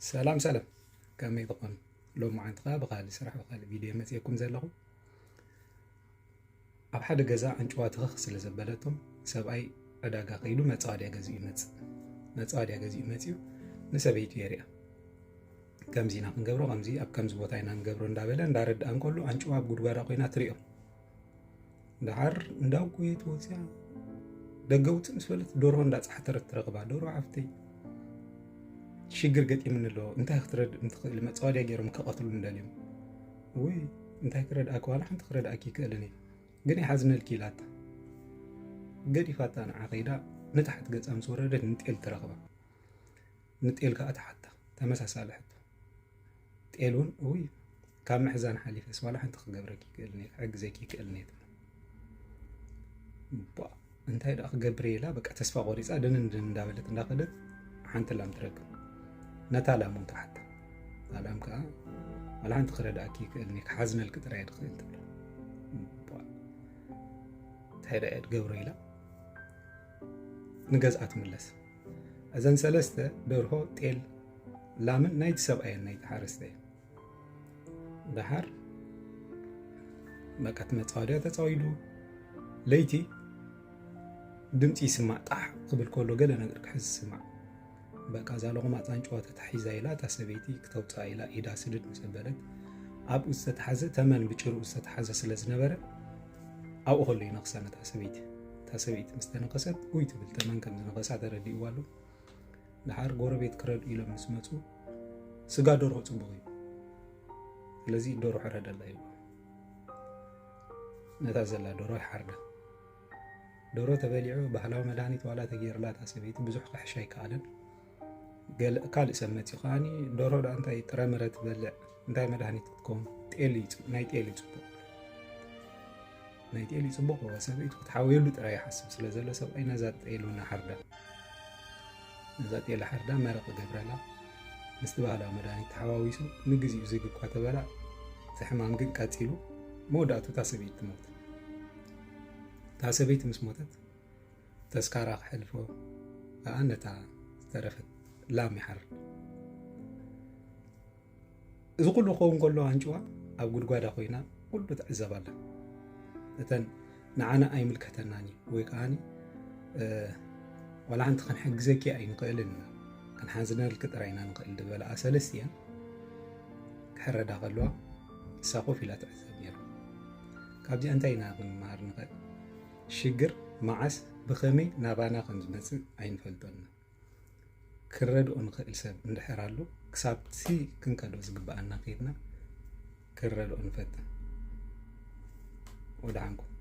ሰላም ሰላም፣ ከመይ ትኾኑ? ሎሚ መዓንቲ ከኣ ብኻልእ ስራሕ ብኻልእ ቪድዮ መፅየኩም ዘለኹ። ኣብ ሓደ ገዛ ኣንጭዋ ትኸኽ ስለ ዘበለቶም ሰብኣይ ዕዳጋ ከይዱ መፃወድያ ገዚኡ ይመፅእ። መፃወድያ ገዚኡ መፂኡ ንሰበይቱ የሪኣ። ከምዚ ኢና ክንገብሮ፣ ከምዚ ኣብ ከምዚ ቦታ ኢና ንገብሮ እንዳበለ እንዳረድኣ እንከሎ ኣንጭዋ ኣብ ጉድጓዳ ኮይና ትሪኦ። ደሓር እንዳጎየት ወፅያ ደገ ውፅእ ምስ በለት ደርሆ እንዳፃሕተረት ትረኽባ። ደርሆ ሓፍተይ ሽግር ገጢምኒ ኣሎ፣ እንታይ ክትረድእኒ ትኽእል? መፃወድያ ገይሮም ክቐትሉኒ ደልዮም። ውይ እንታይ ክረድኣኪ? ዋላ ሓንቲ ክረድኣኪ ይክእልን እየ፣ ግን ይሓዝነልኪ ኢላታ። ገዲፋታ ንዓ ከይዳ ንታሕቲ ገፃ ምስ ወረደት ንጤል ትረኽባ። ንጤል ከዓ ትሓታ ተመሳሳሊ ሕቶ። ጤል እውን ውይ ካብ ምሕዛን ሓሊፈስ ዋላ ሓንቲ ክገብረኪ ይክእልን እየ፣ ክሕግዘኪ ይክእልን እየ ትብል። ቧ እንታይ ደኣ ክገብር እየ ኢላ በቃ ተስፋ ቆሪፃ ድንን ድን እንዳበለት እንዳኸደት ሓንቲ ላም ትረክብ። ነታ ላም እውን ትሓታ። እታ ላም ከዓ ዋላ ሓንቲ ክረድኣኪ ይክእልን እየ፣ ክሓዝነልኪ ጥራይ እየ ድኽእል ትብላ። ቧ እንታይ ደኣ እየ ድገብሮ ኢላ ንገዝኣ ትምለስ። እዘን ሰለስተ ደርሆ፣ ጤል፣ ላምን ናይቲ ሰብኣየን ናይቲ ሓረስታይን። ደሓር በቃ እቲ መፃወድያ ተፃዊዱ። ለይቲ ድምፂ ይስማዕ፣ ጣሕ ክብል ከሎ ገለ ነገር ክሕዝ ይስማዕ። በቃ እዛ ሎቕማፅ ኣንጭዋ ተታሒዛ ኢላ እታ ሰበይቲ ክተውፅኣ ኢላ ኢዳ ስድድ ምስ ኣበለት ኣብኡ ዝተታሓዘ ተመን ብጭርኡ ዝተታሓዘ ስለ ዝነበረ ኣብኡ ከሎ ይነኽሳ ነታ ሰበይቲ። እታ ሰበይቲ ምስ ተነኸሰት ውይ ትብል፣ ተመን ከም ዝነኸሳ ተረዲእዋ ኣሎ። ደሓር ጎረቤት ክረድኡ ኢሎም ምስ መፁ ስጋ ደርሆ ፅቡቕ እዩ፣ ስለዚ ደርሆ ሕረደላ ይብሉ። ነታ ዘላ ደርሆ ይሓርዳ። ደርሆ ተበሊዑ ባህላዊ መድሃኒት ዋላ ተገይርላ እታ ሰበይቲ ብዙሕ ክሕሻ ኣይከኣለን። ገለ ካልእ ሰብ መፂኡ ከዓኒ ደርሆ ደኣ እንታይ ጥረምረ ትበልዕ እንታይ መድሃኒት ክትከውን ጤል እዩ ፅ- ናይ ጤል እዩ ፅቡቕ ናይ ጤል እዩ ፅቡቕ እዋ ሰበይቱ ክትሓወየሉ ጥራይ ይሓስብ ስለ ዘሎ ሰብኣይ ነዛ ጤሉ እናሓርዳ ነዛ ጤል ሓርዳ መረቕ ገብረላ ምስቲ ባህላዊ መድሃኒት ተሓዋዊሱ ንግዚኡ ዝግ እኳ ተበላ እቲ ሕማም ግን ቀፂሉ መወዳእቱ እታ ሰበይቲ ትሞት እታ ሰበይቲ ምስ ሞተት ተስካራ ክሕልፎ ከዓ ነታ ዝተረፈት ላም ይሓርድ እዚ ኩሉ ክኸውን ከሎ ኣንጭዋ ኣብ ጉድጓዳ ኮይና ኩሉ ትዕዘብ ኣላ እተን ንዓና ኣይምልከተናን እዩ ወይ ከዓኒ ዋላ ሓንቲ ክንሕግዘኪ ኣይንኽእልን ኢና ክንሓዝነልኪ ጥራይ ኢና ንኽእል ዝበላ ሰለስቲኣን ክሕረዳ ከለዋ እሳ ኮፍ ኢላ ትዕዘብ ነይራ ካብዚኣ እንታይ ኢና ክንመሃር ንኽእል ሽግር መዓስ ብኸመይ ናባና ከም ዝመፅእ ኣይንፈልጦን ኢና ክረድኦ ንኽእል ሰብ እንድሕር ኣሎ ክሳብቲ ክንከዶ ዝግበኣና ከይድና ክንረድኦ ንፈትን ወድሓንኩም